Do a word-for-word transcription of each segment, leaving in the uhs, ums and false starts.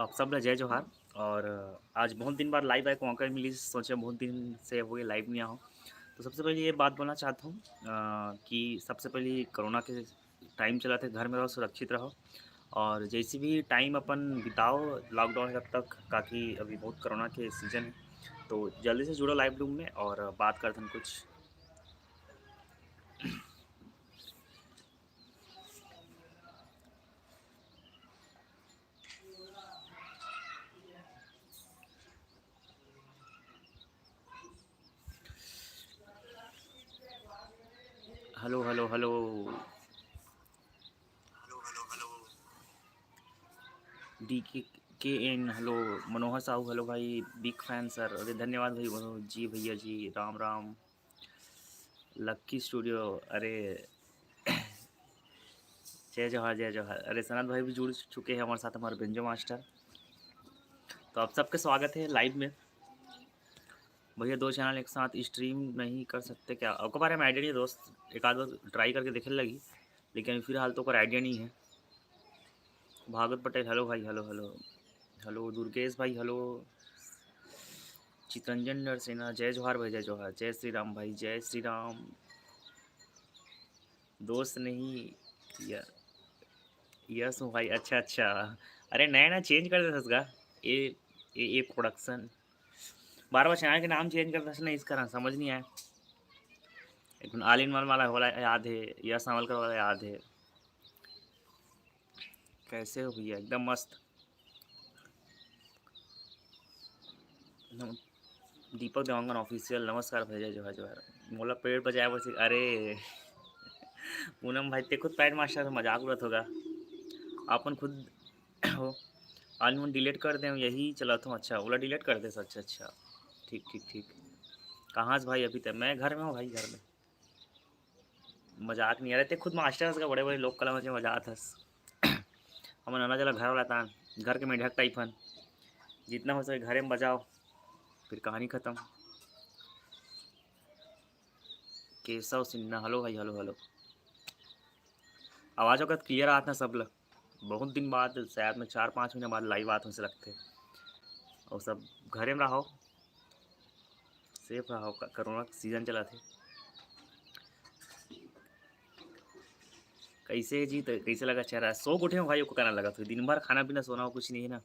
आप सब ला जय जोहार। और आज बहुत दिन बाद लाइव आए, मौका मिली, सोचे बहुत दिन से हो गए लाइव नहीं आओ। तो सबसे पहले ये बात बोलना चाहता हूँ अ, कि सबसे पहले कोरोना के टाइम चला थे, घर में रहो, सुरक्षित रहो। और जैसे भी टाइम अपन बिताओ लॉकडाउन जब तक, ताकि अभी बहुत कोरोना के सीजन है, तो जल्दी से जुड़ो लाइव रूम में और बात करते हैं कुछ। Hello, hello, hello. D K, K N, hello. Manohar Sahu, hello भाई, बिग फैन सर। अरे धन्यवाद भाई, मनोज जी, भैया जी, राम राम। लक्की स्टूडियो, अरे जय जोहार, जय जोहार। अरे सनत भाई भी जुड़ चुके हैं हमारे साथ, हमारे बेंजो मास्टर। तो आप सबके स्वागत है लाइव में। भैया, दो चैनल एक साथ स्ट्रीम नहीं कर सकते क्या? आपके बारे में आइडिया नहीं है दोस्त, एक आध बार ट्राई करके देखे लगी, लेकिन फिलहाल तो ओकर आइडिया नहीं है। भागवत पटेल, हेलो भाई, हेलो, हेलो, हेलो दुर्गेश भाई, हेलो चितरंजन नरसेना, जय जोहार भाई, जय जोहार, जय श्री राम भाई, जय श्री राम। दोस्त नहीं या, यस हूँ भाई। अच्छा, अच्छा, अरे नया नया चेंज कर देथस गा। ए, ए, ए प्रोडक्शन, बार बार चैनल के नाम चेंज कर देथस ना, इस कारण समझ नहीं आया। एक ऑल इन वन वाला, वाला याद है, यस नावलकर वाला याद है। कैसे हो भैया? एकदम मस्त। नम-, दीपक देवांगन ऑफिशियल, नमस्कार भैया, जोहार, जोहार। मोला पैड बजाए बर सिख-, अरे पूनम भाई, ते खुद पैड मास्टर से मजाक उड़त होगा। अपन खुद हो, ऑल इन वन डिलीट कर दे, यही चलात हूँ। अच्छा, ओला डिलीट कर दे। अच्छा, अच्छा, ठीक, ठीक, ठीक। कहाँ से भाई? अभी तक मैं घर में हूँ भाई, घर में। मजाक नहीं आ रहा, ते खुद मास्टर हस का, बड़े बड़े लोक कला में मजा आत हस। हमन आना चला घर वाला तान, घर के मेढक टाइप हन। जितना हो सके घरे में बजाओ, फिर कहानी खत्म। केशव सिन्हा, हेलो भाई, हेलो, हेलो। आवाज वगैरह क्लियर आत ना सब ला? बहुत दिन बाद, शायद मैं चार पाँच महीना बाद लाइव आत हूँ से लगथे। और सब घरे में रहो, सेफ रहो, क-, कोरोना सीजन चला थे। कैसे है जी, तो कैसे लगा चेहरा? सो के उठे हो भाई, ओको कहना लगा तो दिन भर खाना पीना, सोना हो, कुछ नहीं है ना।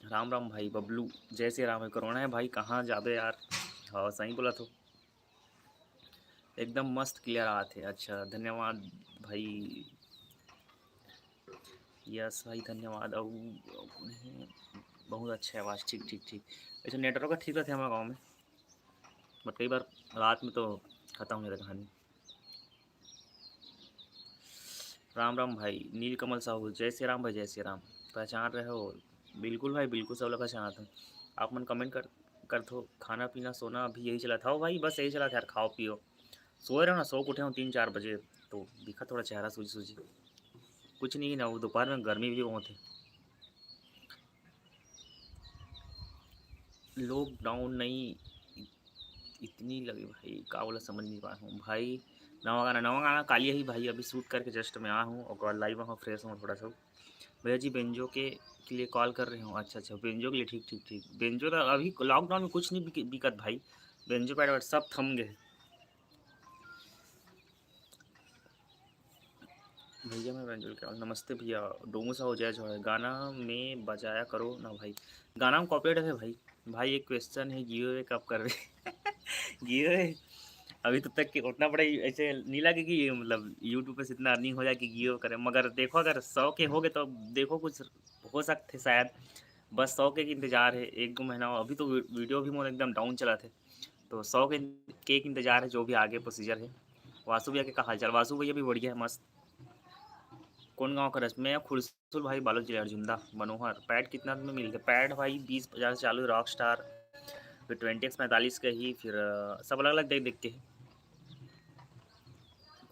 राम राम भाई बबलू, जय श्री राम। कोरोना है भाई, कहाँ जाबे यार? हाँ, सही बोला तो। एकदम मस्त क्लियर आत है। अच्छा, धन्यवाद भाई। यस भाई, धन्यवाद। अउ, अउ कोन है? बहुत अच्छा आवाज, ठीक, ठीक, ठीक। ऐसे नेटवर्क ठीक रहते हमारे गाँव में, बट कई बार रात में तो खत्म हो जाता कहानी। राम राम भाई, नीलकमल साहू, जय श्री राम भाई, जय श्री राम। पहचान रहे हो? बिल्कुल भाई, बिल्कुल सब लोग पहचानत हन। आप मन कमेंट कर, करथो, खाना पीना सोना अभी यही चला था। ओ भाई, बस यही चला था यार, खाओ पियो, सोए रहो ना, सो के उठे हो तीन चार बजे, तो दिखा थोड़ा चेहरा सूजी सूजी। कुछ नहीं ना, वो दोपहर में गर्मी भी बहुत है। लॉकडाउन नहीं इतनी लगे भाई, का बोला समझ नहीं पा रहा हूँ भाई। नवा गाना, नवा गाना काली ही भाई, अभी शूट करके जस्ट मैं आ हूँ और लाइव हूँ, फ्रेश हूँ थोड़ा सा। भैया जी बेंजो के, के लिए कॉल कर रहे हो? अच्छा, अच्छा, बेंजो के लिए, ठीक, ठीक, ठीक। बेंजो तो अभी लॉकडाउन में कुछ नहीं बिक-, बिकत भाई, बेंजो पैड वैड सब थम गए। भैया मैं बेंजो के, नमस्ते भैया। डोमू साहू, जय जोहार। गाना में बजाया करो ना भाई, गाना में कॉपीराइट है भाई। भाई एक क्वेश्चन है, गिव अवे कब करबे? गिव अवे अभी तब तक कि उतना बड़ा ही ऐसे नहीं लगे कि मतलब यूट्यूब पे से इतना अर्निंग हो जाए कि गिव अवे करें, मगर देखो अगर सौ के हो गए तो देखो कुछ हो सकते शायद। बस सौ के इंतजार है, एक दो महीना और। अभी तो वी-, वीडियो भी मोर एकदम डाउन चला थे, तो सौ के केक इंतजार है, जो भी आगे प्रोसीजर है। वासु भैया के का हाल चाल? वासु भैया भी बढ़िया है, मस्त। कौन गाँव का रस? मैं खुरसुल भाई, बालोद जिला, अर्जुंदा। मनोहर, पैड कितना में मिलते? पैड भाई बीस पचास चालू है, रॉक स्टार, फिर ट्वेंटी एक्स पैंतालीस का ही, फिर अ, सब अलग अलग देख देख के।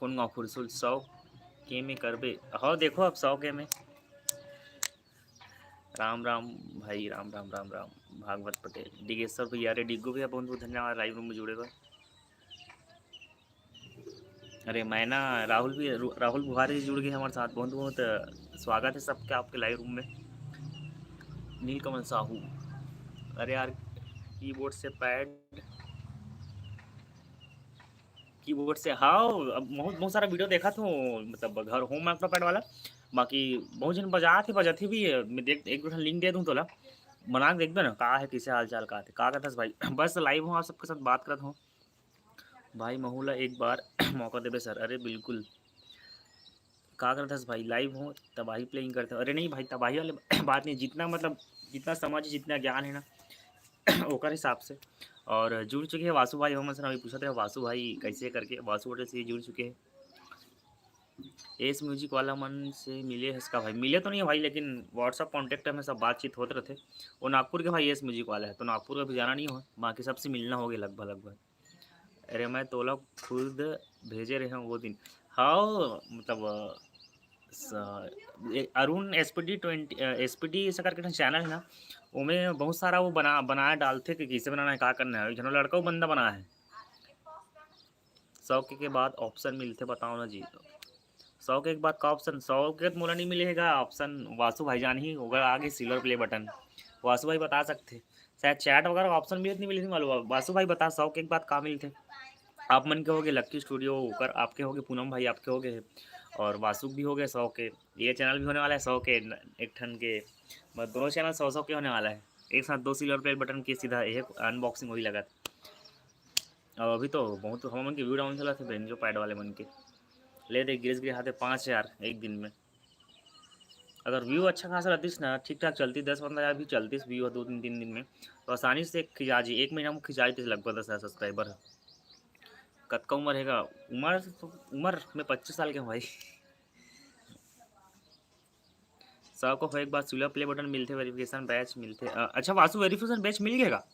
कौन गाँव खुरसुल? सौ के में करबे? हाँ देखो अब सौ के में। राम राम भाई, राम राम, राम राम। भागवत पटेल, डिगेश्वर भैया, अरे डिग्गू भैया, बहुत बहुत धन्यवाद लाइव रूम में जुड़े बर। अरे मैना, राहुल भी, रू-, राहुल बुहारी जी जुड़ गए हमारे साथ, बहुत बहुत स्वागत है सबके आपके लाइव रूम में। नीलकमल साहू, अरे यार, कीबोर्ड से पैड, कीबोर्ड से, हाँ, अब बहुत, बहुत सारा वीडियो देखा था, मतलब घर होम माइक्रो पैड वाला। बाकी बहुत जन बजात हे, बजात हे भी है। मैं देख, एक दो ठन लिंक दे दूँ तोला, बना के देखबे ना का है, कैसे हाल चाल का है, का कहत हस भाई। बस लाइव हूँ, आप सबके साथ बात करत हूँ भाई। महू ला एक बार मौका देबे सर। अरे बिल्कुल, का करत हस भाई, लाइव हो, तबाही प्लेइंग करते हो। अरे नहीं भाई, तबाही वाले बात नहीं, जितना मतलब, जितना समझ, जितना ज्ञान है ना ओकर हिसाब से। और जुड़ चुके हैं वासु भाई, हमन से अभी पूछत रहे वासु भाई कैसे करके, वासु होटल से जुड़ चुके हैं। एस म्यूजिक वाला मन से मिले हस का भाई? मिले तो नहीं है भाई, लेकिन WhatsApp कॉन्टैक्ट में सब बातचीत होत रहते। वो नागपुर के भाई एस म्यूजिक वाला है, तो नागपुर का भी जाना नहीं हो, बाकी सबसे मिलना हो गया लगभग लगभग। अरे मैं तोला खुद भेजे रहे हूँ वो दिन। हाँ, मतलब, अ, स-, ए-, अरुण एसपीडी ट्वेंटी, अ, एसपीडी ऐसा करके ठन चैनल है ना, ओमे बहुत सारा वो बना, बनाए डालथे कि कैसे बनाना है, का करना है। एक झन लड़का वो बंदा बना है, सौ के, के बाद ऑप्शन मिलथे, बताओ ना जी। सौ के एक बात का ऑप्शन, सौ के तो मोला नहीं मिलेगा ऑप्शन, वासु भाई जान ही, ओकर आगे सिल्वर प्ले बटन, वासु भाई बता सकथे। शायद चैट वगैरह का ऑप्शन मिलत नहीं मिलत नहीं मालूम। वासु भाई बता, सौ के एक बात का मिलथे? आप मन के हो गए लक्की स्टूडियो, ओकर आपके हो गए, पूनम भाई आपके हो गए, और वासु भी हो गए सौ के। ये चैनल भी होने वाला है सौ के, एक ठन के, मतलब दोनों चैनल सौ सौ के होने वाला है। एक साथ दो सिल्वर प्ले बटन के सीधा ये अनबॉक्सिंग वही लगा था। और अभी तो बहुत हमन के व्यू डाउन चला थे बेंजो पैड वाले मन के। ले दे, गिरस गिरे हाथे पाँच हज़ार एक दिन में। अगर व्यू अच्छा खासा रहतीस ना, ठीक ठाक चलती, दस पन्द्रह हज़ार भी चलतीस व्यू दो तीन, तीन दिन में, तो आसानी से खिंचा जी, एक महीना में खिंचा जीतीस लगभग दस हज़ार सब्सक्राइबर ह। कतका उम्र हेगा? उम्र तो, उम्र में पच्चीस साल के हूँ भाई। सौ को होए के बाद सिल्वर प्ले बटन मिलथे, वेरिफिकेशन बैच मिलथे। अ, अच्छा वासु, वेरिफिकेशन बैच मिल गएगा?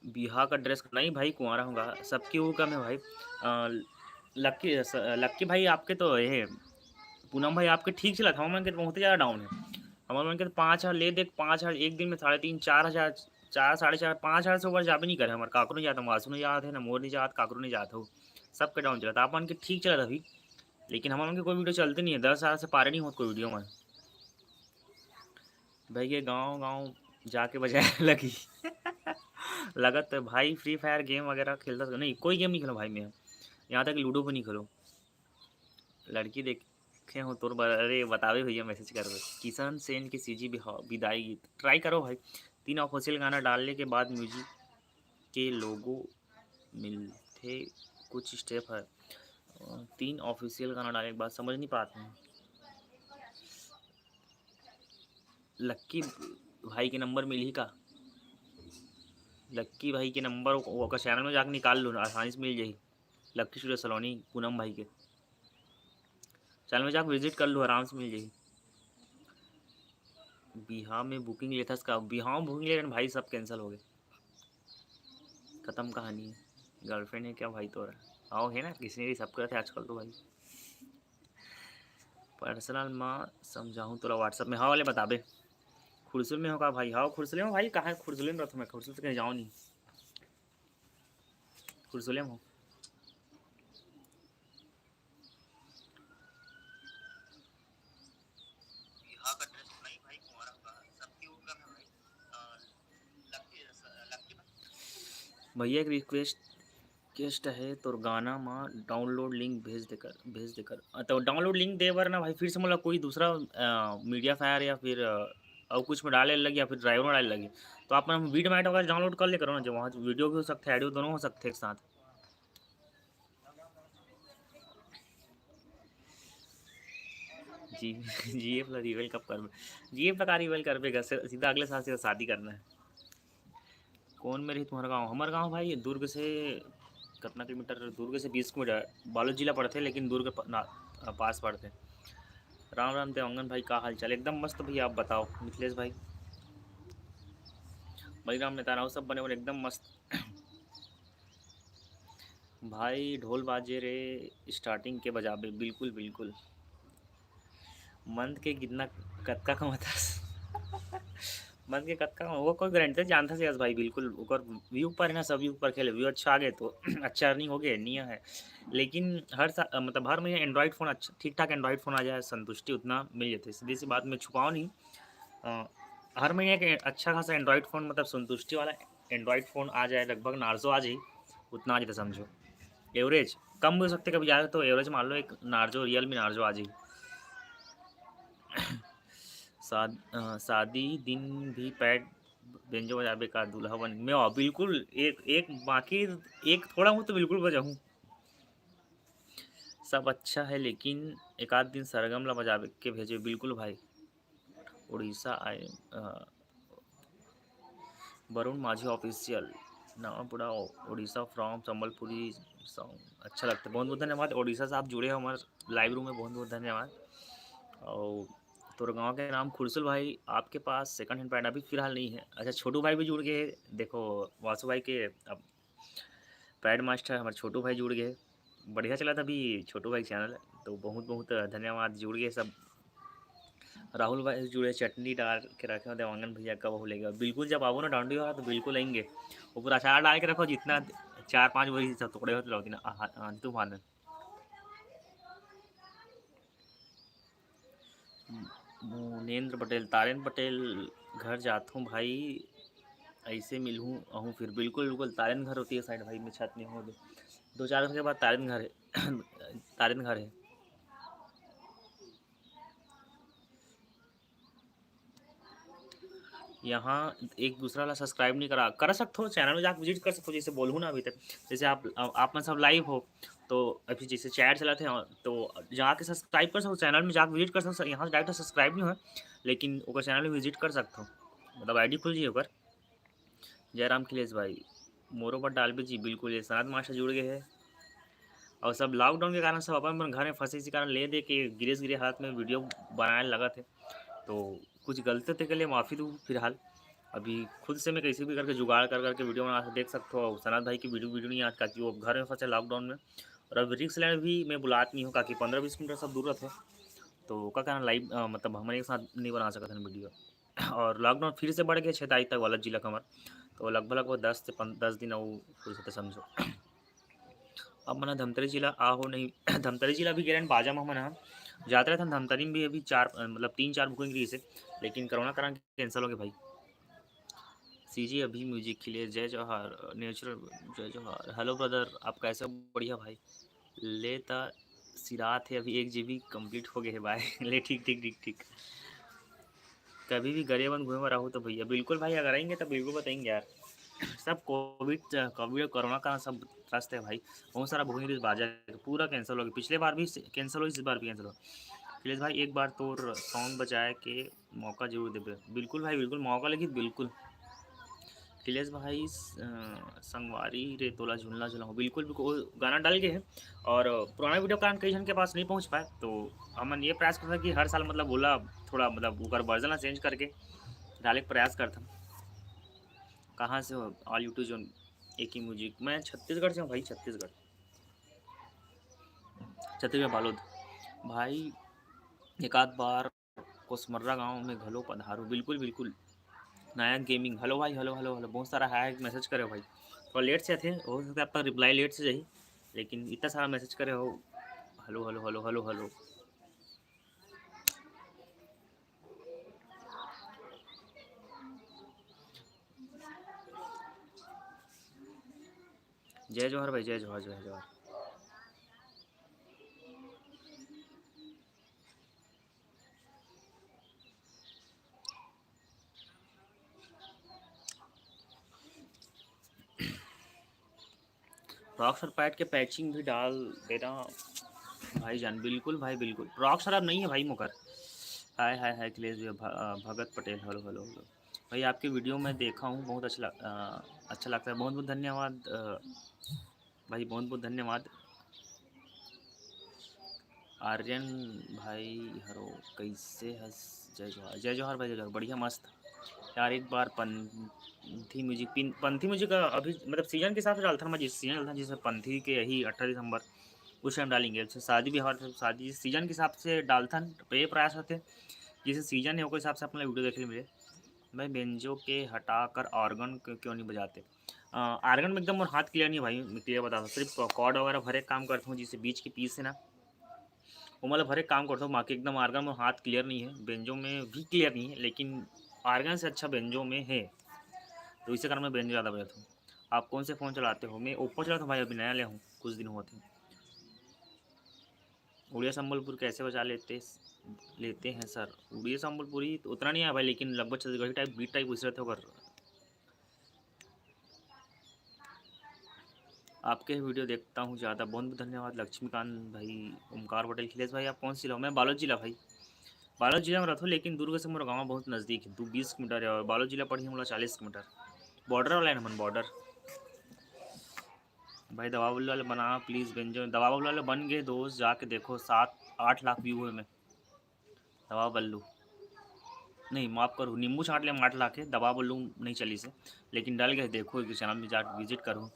बिहाव का ड्रेस नहीं भाई, कुंवारा होगा, सबकी वो कम है भाई। अ, लक्की, स-, लक्की भाई आपके तो ये, पूनम भाई आपके ठीक चलत, हमर मन के तो बहुत ज़्यादा डाउन है। हमर मन के तो पाँच हज़ार ले देख, पाँच हज़ार एक दिन में साढ़े तीन, चार हज़ार, चार, साढ़े चार, पाँच हज़ार से ऊपर जाबे नहीं करे। हमारे काकरो नहीं जाता, वासु नहीं जात है, ना मोर नहीं जात, काकरो नहीं जात हो, सबके डाउन चलत। आप मन के ठीक चलत अभी, लेकिन हमर मन के कोई वीडियो चलते नहीं है, दस हज़ार से पारे नहीं होत कोई वीडियो में। भाई ये गाँव गाँव जाके बजाए लगी। लगत भाई फ्री फायर गेम वगैरह खेलता तो नहीं, कोई गेम नहीं खेलो भाई मैं, यहाँ तक लूडो भी नहीं खेलो। लड़की देखे हो तोर बर, अरे बतावे भैया, मैसेज करबे। किशन सेन के सीजी बिहा-, विदाई गीत ट्राई करो भाई। तीन ऑफिशियल गाना डालने के बाद म्यूजिक के लोगो मिलथे, कुछ स्टेप है। अ, तीन ऑफिशियल गाना डालने के बाद समझ नहीं पाते हैं। लक्की भाई के नंबर मिलही का? लक्की भाई के नंबर ओकर चैनल में जाके निकाल लो ना, आसानी से मिल जाही। लक्की स्टूडियो सलोनी, पूनम भाई के चैनल में जाके विजिट कर लो, आराम से मिल जाही। बिहाव में बुकिंग लेथस का? बिहाव में बुकिंग ले रहे भाई, सब कैंसिल हो गए, खत्म कहानी है। गर्लफ्रेंड है क्या भाई तोरा? आओ है ना, किसी ने भी सब करते आजकल तो भाई। पर्सनल में समझाऊँ तोला WhatsApp में, हाँ वाले बताबे। खुरसुल में हो का भाई? हाँ खुरसुल में भाई, कहाँ खुरसुल में रहता मैं, खुरसुल से कहीं जाऊँ नहीं, खुरसुल में हो। भैया एक रिक्वेस्ट, रिक्वेस्ट है, तोर गाना मा डाउनलोड लिंक भेज देकर, भेज देकर। अ, तो डाउनलोड लिंक दे बर ना भाई, फिर से मतलब कोई दूसरा, अ, मीडिया फायर या फिर, अ, और कुछ में डाले लगे या फिर ड्राइवर में डाले लगे, तो आप मन वीड मैट वगैरह डाउनलोड कर ले करो ना, जो वहाँ वीडियो भी हो सकते हैं, ऑडियो दोनों हो सकते हैं एक साथ। जी, जीएफ ला रिवेल कब करबे? जीएफ ला का रिवेल करबे? घर से सीधा अगले साल से शादी करना है। कौन में रही तुम्हारा गाँव? हमारा गाँव भाई दुर्ग से कितना किलोमीटर? दुर्ग से बीस किलोमीटर, बालोद जिला पड़ते, लेकिन दुर्ग प-, ना, पास पड़ते। राम राम देवांगन भाई, का हाल चाल? एकदम मस्त भैया, आप बताओ मिथिलेश भाई, बलिराम नेताराव, सब बने बने एकदम मस्त। भाई ढोल बाजे रे, स्टार्टिंग के बजाबे, बिल्कुल बिल्कुल। मंथ के कितना, कतका कमाथस? मन के कतका, वो कोई गारंटी जानता से यस भाई, बिल्कुल ओकर व्यू पर है ना, सब व्यू पर खेले, व्यू अच्छा आ गए तो अच्छा अर्निंग हो गए, नहीं है। लेकिन हर सा-, मतलब हर महीने एंड्रॉयड फ़ोन अच्छा, ठीक ठाक एंड्रॉयड फ़ोन आ जाए, संतुष्टि उतना मिल जाते, सीधी सी बात, मैं छुपाओ नहीं। अ, हर महीने एक अच्छा खासा एंड्रॉयड फ़ोन, मतलब संतुष्टि वाला एंड्रॉयड फ़ोन आ जाए, लगभग नार्जो आ जाए, उतना आ जाता समझो। एवरेज कम हो सकते, कभी ज़्यादा, तो एवरेज मान लो एक नार्जो, रियल मी नार्जो आ जाए। शाद-, अ, शादी दिन भी पैड बेंजो बजाबे का दूल्हा बन? मैं, हाँ, बिल्कुल एक, एक बाकी एक थोड़ा बहुत तो बिल्कुल बजाऊँ। सब अच्छा है, लेकिन एक आध दिन सरगम ला बजाबे के भेजे। बिल्कुल भाई, उड़ीसा आए, अ, Varun Majhi official, Nawapura, Orissa from Sambalpuri song अच्छा लगता है। बहुत बहुत धन्यवाद उड़ीसा से आप जुड़े हो हमारे लाइव रूम में, बहुत बहुत धन्यवाद। और तोर गांव के नाम खुरसुल भाई, आपके पास सेकंड हैंड पैड अभी फिलहाल नहीं है। अच्छा, छोटू भाई भी जुड़ गए, देखो वासु भाई के अब पैड मास्टर हमारे छोटू भाई जुड़ गए, बढ़िया चला था अभी छोटू भाई चैनल, तो बहुत बहुत धन्यवाद, जुड़ गए सब। राहुल भाई जुड़े, चटनी डाल के रखे हो देवांगन भैया, कब हो लेगा? बिल्कुल, जब आओ ना डंडी वाला तो बिल्कुल आएंगे। वो पूरा अचार डाल के रखो, जितना चार पाँच बोरी सब टुकड़े होते रहो ना, आंधी तूफान में। मुनेंद्र पटेल, तारेन पटेल, घर जात हूँ भाई, ऐसे मिलूँ, आहूँ फिर। बिल्कुल बिल्कुल, तारेन घर होती है साइड भाई, मैं छत में हूँ अभी। दो चार दिन के बाद तारेन घर है। तारेन घर है। यहाँ एक दूसरा ला सब्सक्राइब नहीं करा, कर सकते हो, चैनल में जाके विजिट कर सकते हो, जैसे बोलूँ ना अभी तक, जैसे आप, आप मन सब लाइव हो, तो अभी जैसे चैट चलाते हैं, तो जाके सब्सक्राइब कर सकते हो, चैनल में जाके विजिट कर सकते हो। यहाँ डायरेक्ट सब्सक्राइब नहीं हो, लेकिन ओकर चैनल में विजिट कर सकते हो, मतलब आईडी खुल जाइए ओकर। जयराम खिलेश भाई, मोरो पर डालबे जी, बिल्कुल, ये सनात मास्टर जुड़ गए हैं। और सब लॉकडाउन के कारण सब अपन अपन घर में फंसे, इसी कारण ले दे के गिरे गिरे हालत में वीडियो बनाए लगत है, तो कुछ गलती होते के लिए माफ़ी दू। फिलहाल अभी खुद से मैं कैसे भी करके जुगाड़ कर करके वीडियो बना के देख सकते हो। सनात भाई की वीडियो वीडियो नहीं आज, काकि वो घर में फंसे लॉकडाउन में, और अभी रिक्स लेना भी मैं बुलात नहीं हूँ, काकि पंद्रह बीस किलोमीटर सब दूर रहते, तो ओकर कारण लाइव, अ, मतलब हमन एक साथ नहीं बना सकत हन वीडियो। और लॉकडाउन फिर से बढ़ गया छः तारीख तक वाला जिला कमर, तो लगभग लगभग दस से पन-, दस दिन और फुर्सत है समझो। अब मना धमतरी जिला आ हो नहीं, धमतरी जिला भी गिरन बाजा में हमन ह जात रहे धमतरी में भी अभी चार, मतलब तीन चार बुकिंग रही से, लेकिन कोरोना कारण कैंसिल हो गए भाई। सीजी अभी म्यूजिक खिले, जय जोहार, नेचुरल, जय जोहार। हेलो ब्रदर, आप कैसे हो? बढ़िया भाई। ले त सिरात है, अभी एक जीबी कंप्लीट हो गए है भाई। ले ठीक ठीक ठीक ठीक। कभी भी गरीबन घूमे बर आहू तो भैया, बिल्कुल भाई, अगर आएंगे तो बिल्कुल बताएंगे यार। सब कोविड, कोविड कोरोना का सब त्रस्त है भाई। बहुत सारा बुकिंग रही बाजा के, पूरा कैंसिल हो गया। पिछले बार भी कैंसिल हो, इस बार भी कैंसिल हो। अखिलेश भाई, एक बार तोर सॉन्ग बजाए के मौका जरूर देबे। बिल्कुल भाई, बिल्कुल मौका लगी, बिल्कुल। अखिलेश भाई, अ, संगवारी रे तोला झुलना झुलाऊं, बिल्कुल, बिल्कुल, वो गाना डाल के है। और पुराना वीडियो कारण कई जन के पास नहीं पहुंच पाए, तो हमन ये प्रयास करता कि हर साल, मतलब, बोला थोड़ा, मतलब, ओकर वर्जन ला चेंज करके डाले के प्रयास करथन। कहाँ से हो? ऑल यूट्यूब जोन, एक ही म्यूजिक। मैं छत्तीसगढ़ से हूँ भाई, छत्तीसगढ़, छत्तीसगढ़ बालोद। भाई, एक आध बार कोसमर्रा गांव में घलो पधारो। बिल्कुल, बिल्कुल। नायक गेमिंग, हेलो भाई, हेलो, हेलो, हेलो। बहुत सारा हाय मैसेज करे हो भाई, थोड़ा लेट से आते हैं, हो सकता है आपका रिप्लाई लेट से जाही, लेकिन इतना सारा मैसेज करे हो, hello, hello, hello, hello, hello. जय जोहार भाई, जय जोहार, जय जोहार। रॉकस्टार पैड के पैचिंग भी डाल देना भाईजान। बिल्कुल भाई, बिल्कुल। रॉकस्टार अब नहीं है भाई मोकर। हाय, हाय, हाय, अखिलेश भैया, भ-, अ, Bhagat Patel, hello, hello, hello. भाई, आपके वीडियो में देखा हूँ, बहुत अच्छा लग-, अ, अच्छा लगता है। बहुत, बहुत धन्यवाद, अ, भाई, बहुत, बहुत धन्यवाद। आर्यन भाई हरो, कैसे हस? जय जोहार, जय जोहार भाई, जय जोहार। बढ़िया, मस्त। यार, एक बार पंथी म्यूजिक, पिन-, पंथी म्यूजिक का अभी, मतलब, सीजन के हिसाब से डालथन, मैं जिस सीजन डालथन, जैसे पंथी के यही अठारह दिसंबर, उस टाइम डालेंगे। अच्छा, शादी ब्याह, शादी सीजन के हिसाब से डालथन, पे प्रयास होते, जैसे सीजन है, ओकर हिसाब से अपना वीडियो देखे मिले। भाई, बेंजो के हटाकर ऑर्गन क्यों, क्यों नहीं बजाते? अ, ऑर्गन में एकदम मोर हाथ क्लियर नहीं है भाई, मैं क्लियर बताता हूँ। सिर्फ कॉर्ड वगैरह भरे काम करता हूँ, जैसे बीच के पीस है ना, वो मतलब भरे काम करता हूँ, बाकी एकदम ऑर्गन में हाथ क्लियर नहीं है, बेंजो में भी क्लियर नहीं है, लेकिन ऑर्गन से अच्छा बेंजो में है, तो इसी कारण मैं बेंजो ज़्यादा बजाता हूँ। आप कौन से फ़ोन चलाते हो? मैं ओप्पो चलाता हूँ भाई, अभी नया लिया हूँ, कुछ दिन होते हैं। उड़िया संबलपुर कैसे बजा लेते, लेते हैं सर? उड़िया संबलपुरी तो उतना नहीं आया भाई, लेकिन लगभग छत्तीसगढ़ी टाइप, बीट टाइप उस तरह होकर। आपके वीडियो देखता हूँ ज़्यादा। बहुत बहुत धन्यवाद लक्ष्मीकांत भाई, ओमकार पटेल, खिलेश भाई। आप कौन सी जिला हो? मैं बालोद जिला भाई, बालोद जिला में रहता हूँ, लेकिन दुर्ग से मोर गाँव बहुत नज़दीक है, दो बीस किलोमीटर है, और बालोद जिला पड़ी है मोला चालीस किलोमीटर। बॉर्डर वाला है ना मन, बॉर्डर। भाई दवा बल्लू वाले बना प्लीज, बेंजो दवा बल्लू वाले बन गए दोस्त, जाके देखो, सात आठ लाख व्यू है। मैं दवा बल्लू नहीं, माफ़ करो, नींबू छाट ले मार ला के, दवा बल्लू नहीं चली से, लेकिन डल गए। देखो एक चैनल में जाके विजिट करो।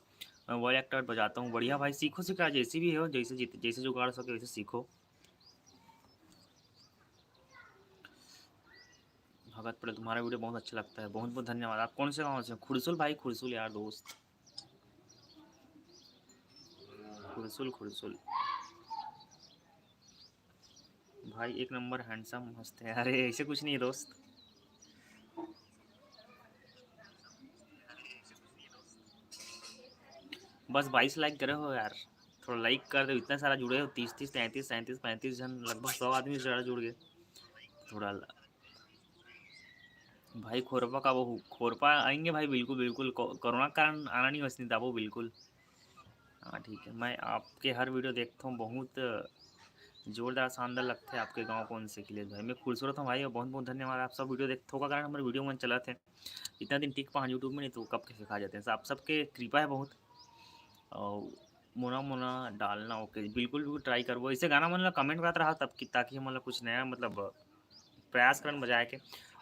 मैं वॉइस एक्टर बजाता हूँ, बढ़िया भाई, सीखो सीखा, जैसे भी हो, जैसे जित जैसे जुगाड़ सके वैसे सीखो। भगत पटेल, तुम्हारा वीडियो बहुत अच्छा लगता है, बहुत बहुत धन्यवाद। आप कौन से गाँव से? खुड़सुल भाई, खुड़सुल यार दोस्त, खुड़सुल, खुड़सुल। भाई एक नंबर हैंडसम, मस्त है। अरे ऐसे कुछ नहीं है दोस्त, बस बाईस लाइक करे हो यार, थोड़ा लाइक कर दो। इतना सारा जुड़े हो, तीस तीस, तैंतीस सैंतीस, पैंतीस जन, लगभग सौ आदमी से ज़्यादा जुड़ गए। थोड़ा ल- भाई खोरपा का वो, खोरपा आएंगे भाई, बिल्कुल बिल्कुल। को- कोरोना के कारण आना नहीं हो सकता वो, बिल्कुल। हाँ ठीक है, मैं आपके हर वीडियो देखता हूँ, बहुत जोरदार शानदार लगता है। आपके गाँव कौन से खिलेश भाई? मैं खूबसूरत हूँ भाई, और बहुत बहुत धन्यवाद। आप सब वीडियो देखते हो का कारण हमारे वीडियो मन चलत है। इतना दिन टिक पाए यूट्यूब में, नहीं तो कब के सिखा जाते हैं। आप सबके कृपा है बहुत। और मोना मोना डालना, ओके, बिल्कुल बिल्कुल ट्राई करबो। ऐसे गाना मन ला कमेंट करत रहा तब कि, ताकि हमन ला कुछ नया मतलब प्रयास करन बजाए के।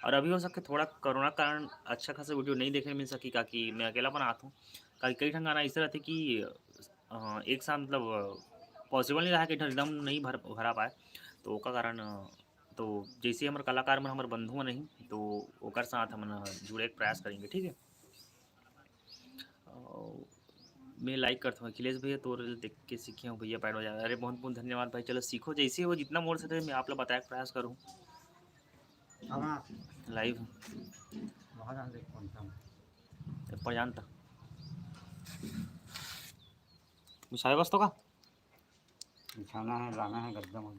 और अभी हो सके थोड़ा कोरोना कारण अच्छा खासा वीडियो नहीं देखे मिल सकी, काकि मैं अकेला बनात हूँ। काकि कई ठन गाना ऐसे रहते कि अ, एक साथ मतलब पॉसिबल नहीं रहा कि एकदम नहीं भर भरा पाए, तो ओकर कारण अ, तो जैसे हमर कलाकार मन हमर बंधु मन नहीं, तो ओकर साथ हमन जुड़े के प्रयास करेंगे, ठीक है। और मैं लाइक करता हूँ अखिलेश भैया, तोर देख के सीखे हूँ भैया पैड बजा। अरे बहुत बहुत धन्यवाद भाई, चलो सीखो जैसे हो, जितना मोर से मैं आप लोग बताए के प्रयास करूँ। लाइव वहाँ जान दे कौन सा। ऊपर जानता। बिछाए बस तो का? बिछाना है, लाना है गद्दा में।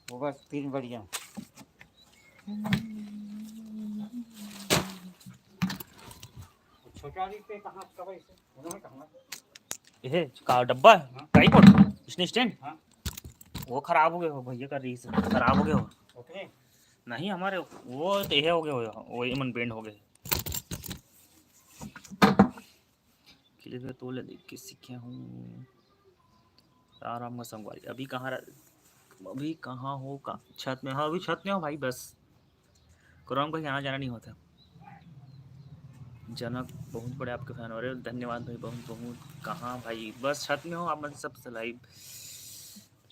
वो बस तीन बढ़िया। छोटा वाली पे कहाँ कब ऐसे? उन्होंने कहा। ये का डब्बा है? हाँ। ट्राइपॉड? इसने स्टैंड? हाँ। वो खराब हो गया हो भैया का, रीस खराब हो गया हो। ओके। नहीं, हमारे वो तो ये हो गया हो, वो एमन बेंड हो गए। खिलेश भैया तोर ले देख के सीखे हूँ। राम राम का संगवारी, अभी कहाँ रह-, अभी कहाँ हो का? छत में? हाँ, अभी छत में हो भाई, बस कोरोना में कहीं आना जाना नहीं होता। जनक बहुत बड़े आपके फैन हो रहे हो, धन्यवाद भाई, बहुत बहुत। कहाँ भाई? बस छत में हो आप, मतलब सबसे लाइव।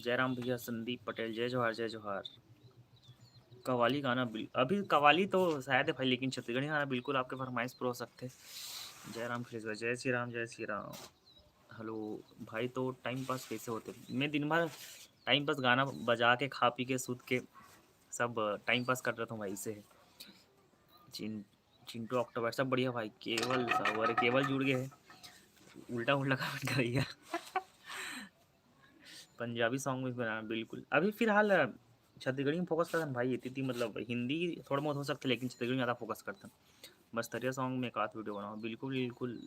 जयराम भैया, संदीप पटेल, जय जोहार, जय जोहार। कव्वाली गाना बिल-, अभी कव्वाली तो शायद है भाई, लेकिन छत्तीसगढ़ी गाना बिल्कुल आपके फरमाइश पर हो सकते। जय राम खिलेश भाई, जय श्री राम, जय श्री राम। हेलो भाई, तो टाइम पास कैसे होते? मैं दिन भर टाइम पास गाना बजा के, खा पी के, सूत के, सब टाइम पास कर रहा था भाई से। चिन-, चिंटू अक्टूबर, सब बढ़िया भाई। केवल साहू, अरे केवल जुड़ गए हैं, उल्टा उल्टा कमेंट करिए। पंजाबी सॉन्ग भी बनाना बिल्कुल। अभी फिलहाल छत्तीसगढ़ी में फोकस करथन भाई, इतनी, इतनी मतलब हिंदी थोड़ा बहुत हो सकते, लेकिन छत्तीसगढ़ी में ज़्यादा फोकस करथन। मस्तरिया सॉन्ग में एक आध वीडियो बनाओ, बिल्कुल बिल्कुल।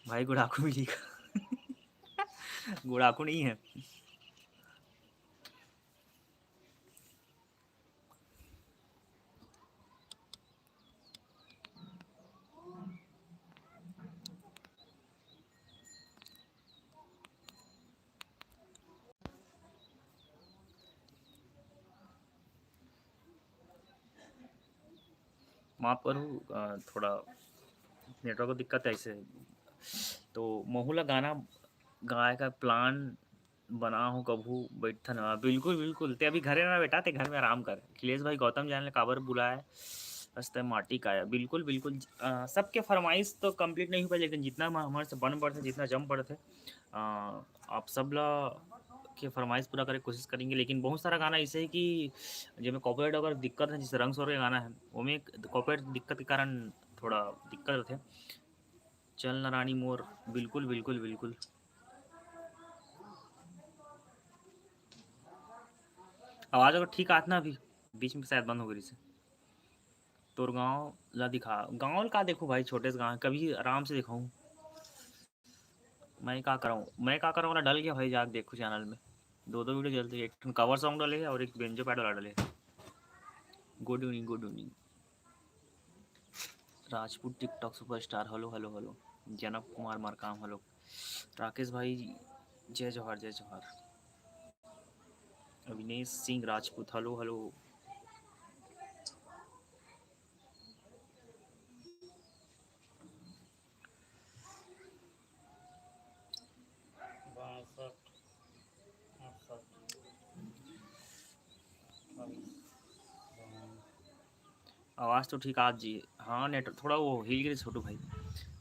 भाई गुड़ाखू मिली का? गुड़ाखू नहीं है। माफ करू, अ, थोड़ा नेटवर्क दिक्कत है ऐसे। तो महू ला गाना गाए का प्लान बना हो कभू बैठन। हाँ, बिल्कुल, बिल्कुल। ते अभी घरे ना बेटा, ते घर में आराम कर। अखिलेश भाई, गौतम जान ले काबर बुलाए? बस तैं माटी काया, बिल्कुल, बिल्कुल। अ, सबके फरमाइश तो complete नहीं हो पाए, लेकिन जितना म-, हमारे से बन पड़थे, जितना जम पड़थे, अ, आप सब ला के फरमाइश पूरा करे के कोशिश करेंगे। लेकिन बहुत सारा गाना ऐसे है कि जेमे copyright अगर दिक्कत है, जैसे रंग स्वर के गाना है, ओमे copyright दिक्कत के कारण थोड़ा दिक्कत रहथे। चल ना रानी मोर, बिल्कुल, बिल्कुल, बिल्कुल। आवाज अगर ठीक आत ना, अभी बीच में शायद बंद हो गई से। तोर गांव ला दिखा। गांव ला का देखो भाई, छोटे से गांव, कभी आराम से दिखाऊं। मैं का कराऊं, मैं का कराऊं ना, डल गया भाई, जाके देखो channel में। दो दो video चलते, एक ठन cover song डले है और एक banjo pad वाला डले है। Good evening, good evening। Rajput TikTok superstar, hello, hello, hello। जनक कुमार मरकाम, hello। राकेश भाई, जय जोहार, जय जोहार। Avinesh Singh Rajput, hello, hello। बासठ, अड़सठ, बाईस, बावन। आवाज तो ठीक आत जी। हाँ, net थोड़ा वो हिल गई छोटू भाई।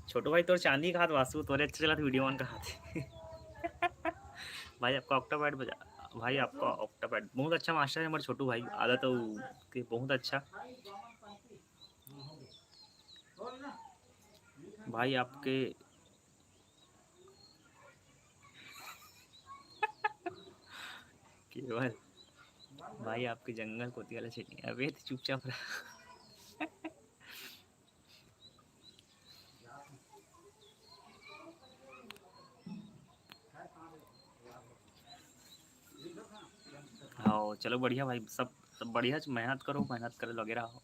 छोटू भाई, तोर चांदी का हाथ वासु, तोरे अच्छे चलत video मन का हाथ। भाई, आपका octopad बजा, भाई, आपका octopad बहुत अच्छा master है हमारे छोटू भाई। आदत है वो के बहुत अच्छा। भाई, आपके केवल भाई, आपके जंगल कोती वाला setting। अबे, तो चुपचाप रह। हाँ, चलो, बढ़िया भाई, सब, सब बढ़िया, मेहनत करो, मेहनत करे लगे रहो।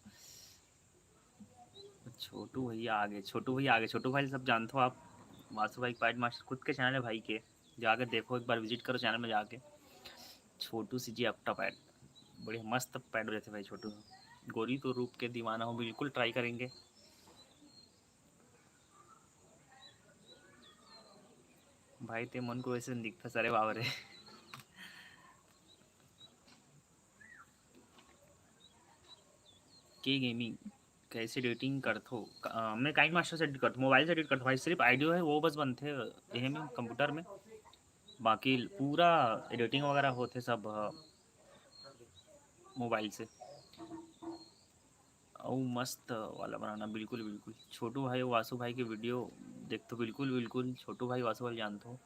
छोटू भैया आ गए, छोटू भैया आ गए। छोटू भाई सब जानते हो आप, वासु भाई pad master खुद के channel है भाई के, जाके देखो, एक बार visit करो channel में जाके। छोटू CG octopad, बढ़िया मस्त pad रहते भाई छोटू। गोरी तो रूप के दीवाना हो, बिल्कुल try करेंगे। भाई, ते मन को वैसे दिखता सारे बाबरे। के गेमिंग कैसे एडिटिंग करथो? क-, अ, मैं काइन मास्टर से एडिट करथो, मोबाइल से एडिट करथो भाई, सिर्फ ऑडियो है वो बस बनथे एहे में, कंप्यूटर में, बाकी पूरा एडिटिंग वगैरह होथे सब, अ, मोबाइल से। अउ मस्त वाला बनाना, बिल्कुल, बिल्कुल। छोटू भाई, वासु भाई के वीडियो देखथो, बिल्कुल, बिल्कुल। छोटू भाई, वासु भाई जानथो।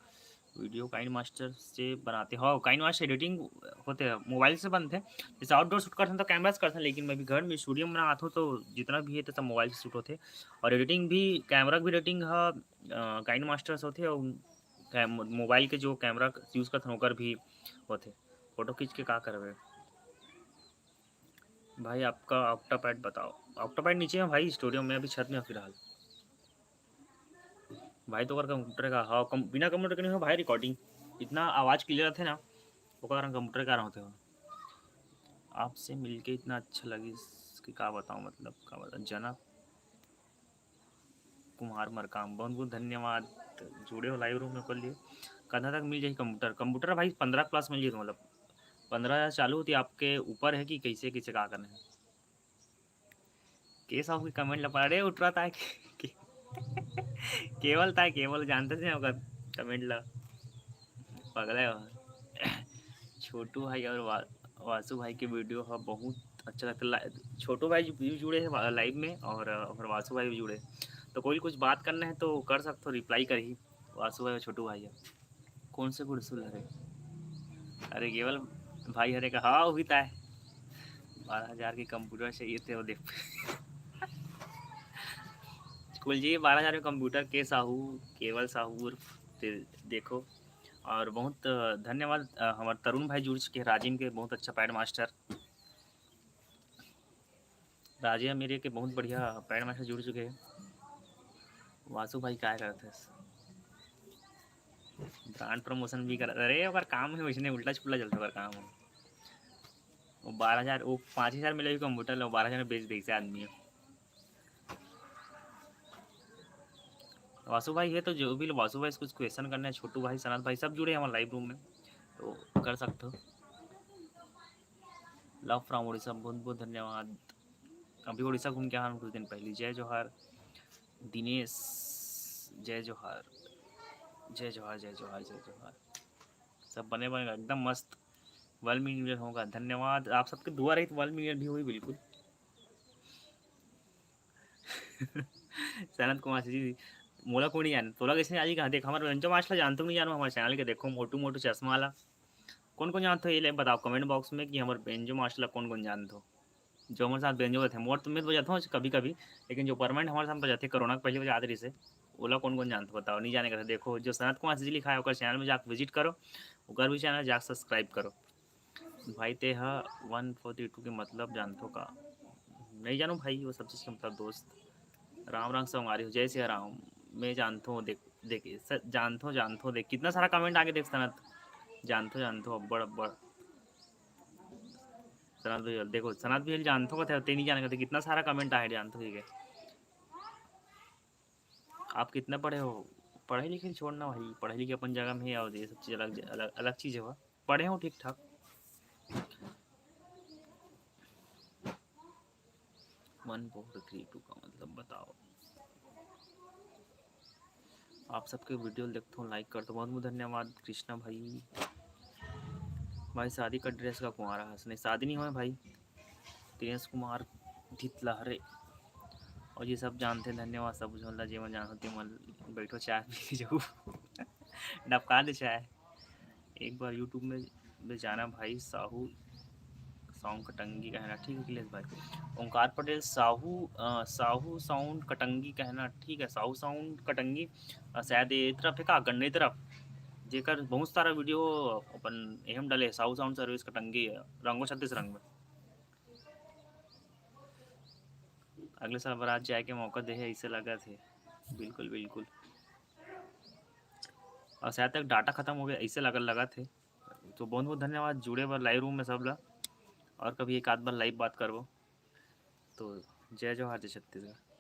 वीडियो काइन मास्टर से बनाते हो, काइन मास्टर एडिटिंग होथे, मोबाइल से बनथे। जैसे आउटडोर शूट करथन तो कैमरा से करथन, लेकिन मैं भी घर में स्टूडियो में बनाथो तो जितना भी है तो सब मोबाइल से शूट होथे। और एडिटिंग भी, कैमरा की भी एडिटिंग ह, अ, काइन मास्टर से होथे और कैम-, मोबाइल के जो कैमरा यूज़ करथन ओकर भी होथे। फोटो खींच के का करबे? भाई, आपका octopad बताओ। Octopad नीचे है भाई, स्टूडियो में, अभी छत में है फिलहाल। भाई, तो ओकर कंप्यूटर का, हाँ, कम, बिना कंप्यूटर के नहीं हो भाई रिकॉर्डिंग। इतना आवाज़ क्लियर आथे ना, ओकर कारण कंप्यूटर के कारण होथे हो। आपसे मिलके इतना अच्छा लगिस कि का बताऊँ, मतलब, का बताऊँ, जनक कुमार मरकाम, बहुत बहुत धन्यवाद, जुड़े हो लाइव रूम में कर लिए। कतना तक मिल जाही कंप्यूटर? कंप्यूटर भाई, पंद्रह के पास मिल जाही, मतलब, पंद्रह हज़ार चालू होती, आपके ऊपर है कि कैसे, कैसे का करना है। के साहू के कमेंट ला पढ़, अरे उठरा ताय के, के, केवल ताय, केवल जानते थे ओकर कमेंट ला, पगला है वह। छोटू भाई और वा-, वासु भाई के वीडियो ह बहुत अच्छा लगता है। ला-, छोटू भाई भी जुड़े हैं वा-, लाइव में और, और वासु भाई भी जुड़े हैं। तो कोई कुछ बात करना है तो कर सकते हो, रिप्लाई कर ही वासु भाई और छोटू भाई है। कौन से गुड़सुल हरे? अरे केवल भाई हरे का, हाँ, वही ताय। बारह हज़ार के कंप्यूटर चाहिए थे, वो देख। कुल जी, बारह हज़ार में कंप्यूटर, के साहू, केवल साहू उर्फ ते-, देखो। और बहुत धन्यवाद, अ, हमारे तरुण भाई जुड़ चुके हैं, राजिम के, बहुत अच्छा पैड मास्टर। राजे मेरे के बहुत बढ़िया पैड मास्टर जुड़ चुके हैं। वासु भाई काय करत हस? ब्रांड प्रमोशन भी करत, अरे, ओकर काम है वैसने, उल्टा छुल्टा चलता ओकर काम है। वो बारह हज़ार, वो पाँच हज़ार मिले भी कंप्यूटर लो, बारह हज़ार में बेच दे से आदमी है। वासु भाई है तो जो भी वासु भाई से कुछ क्वेश्चन करना है, छोटू भाई, सनत भाई सब जुड़े हैं हमारे लाइव रूम में, तो कर सकते हो। लव फ्रॉम उड़ीसा, बहुत बहुत धन्यवाद। अभी उड़ीसा घूम के आए हन कुछ दिन पहले। जय जोहार दिनेश, जय जोहार, जय जोहार, जय जोहार, जय जोहार। सब बने बने, एकदम मस्त। World Million होगा, धन्यवाद। आप सबके दुआ रही तो World Million भी होई बिल्कुल। सनत कुमार जी, मोला कोई नहीं जाने, तोला कैसे नहीं आजी कहाँ? देख, हमारे बेंजो मास्टर जानते नहीं जानो, हमारे चैनल के देखो, मोटू मोटू चश्मा वाला। कौन कौन जानते हो ये ले बताओ comment box में कि हमारे बेंजो मास्टर ला कौन कौन जानते हो, जो हमारे साथ बेंजो थे। मोर तो मैं तो बजाता हूँ कभी कभी, लेकिन जो परमानेंट हमारे साथ बजाते, कोरोना के पहले बजाते रहिसे, ओला कौन कौन जानते हो बताओ। नहीं जाने का तो देखो, जो सनत कुमार जी लिखा है ओकर चैनल में जाके विजिट करो, ओकर भी चैनल जाके सब्सक्राइब करो। भाई ते ह वन फोर थ्री टू के मतलब जानथो का? नहीं जानूँ भाई, वो सब चीज़ के मतलब दोस्त। राम राम संगवारी हो, जय सिया राम। मैं जानथो, देख, देख, स-, जानथो, जानथो, देख, कितना सारा comment आगे देख सनत, जानथो, जानथो, अब्बड़, अब्बड़। सनत भैया, देखो, सनत भैया जानथो कथे, ते नहीं जाने कथे, कितना सारा comment आए जानथो, ठीक है। आप कितना पढ़े हो? पढ़े लिखे छोड़ना भाई, पढ़े लिखे अपन जगह में ही आओ, ये सब चीज़ अलग, अलग, अलग चीज़ है। पढ़े हो ठीक ठाक। वन फोर थ्री टू का मतलब बताओ। आप सबके वीडियो देखता हूँ, लाइक करता हूँ, बहुत बहुत धन्यवाद कृष्णा भाई। भाई शादी का ड्रेस का कुंवारा हस? नहीं, शादी नहीं हुआ है भाई। दिनेश कुमार धितलहरे और ये सब जानते हैं, धन्यवाद सब झोला जेमन जानते मन बैठो चाय पी जाऊ। डबका दे चाय। एक बार यूट्यूब में भी जाना भाई, साहू साउंड कटंगी कहना, ठीक है अखिलेश भाई। ओंकार पटेल, साहू, अ, साहू साउंड कटंगी कहना, ठीक है, साहू साउंड कटंगी, अ, शायद ये तरफ है का, गन्ने तरफ, जेकर बहुत सारा वीडियो अपन एहम डाले, साहू साउंड सर्विस कटंगी, रंगो छत्तीस रंग में। अगले साल बारात जाए के मौका दे है, ऐसे लगा थे। बिल्कुल, बिल्कुल। और शायद तक डेटा खत्म हो गया, ऐसे लगा, लगा थे। तो बहुत बहुत धन्यवाद जुड़े बर लाइव रूम में सब ला, और कभी एक आध बार लाइव बात करबो। तो जय जोहार, जय छत्तीसगढ़।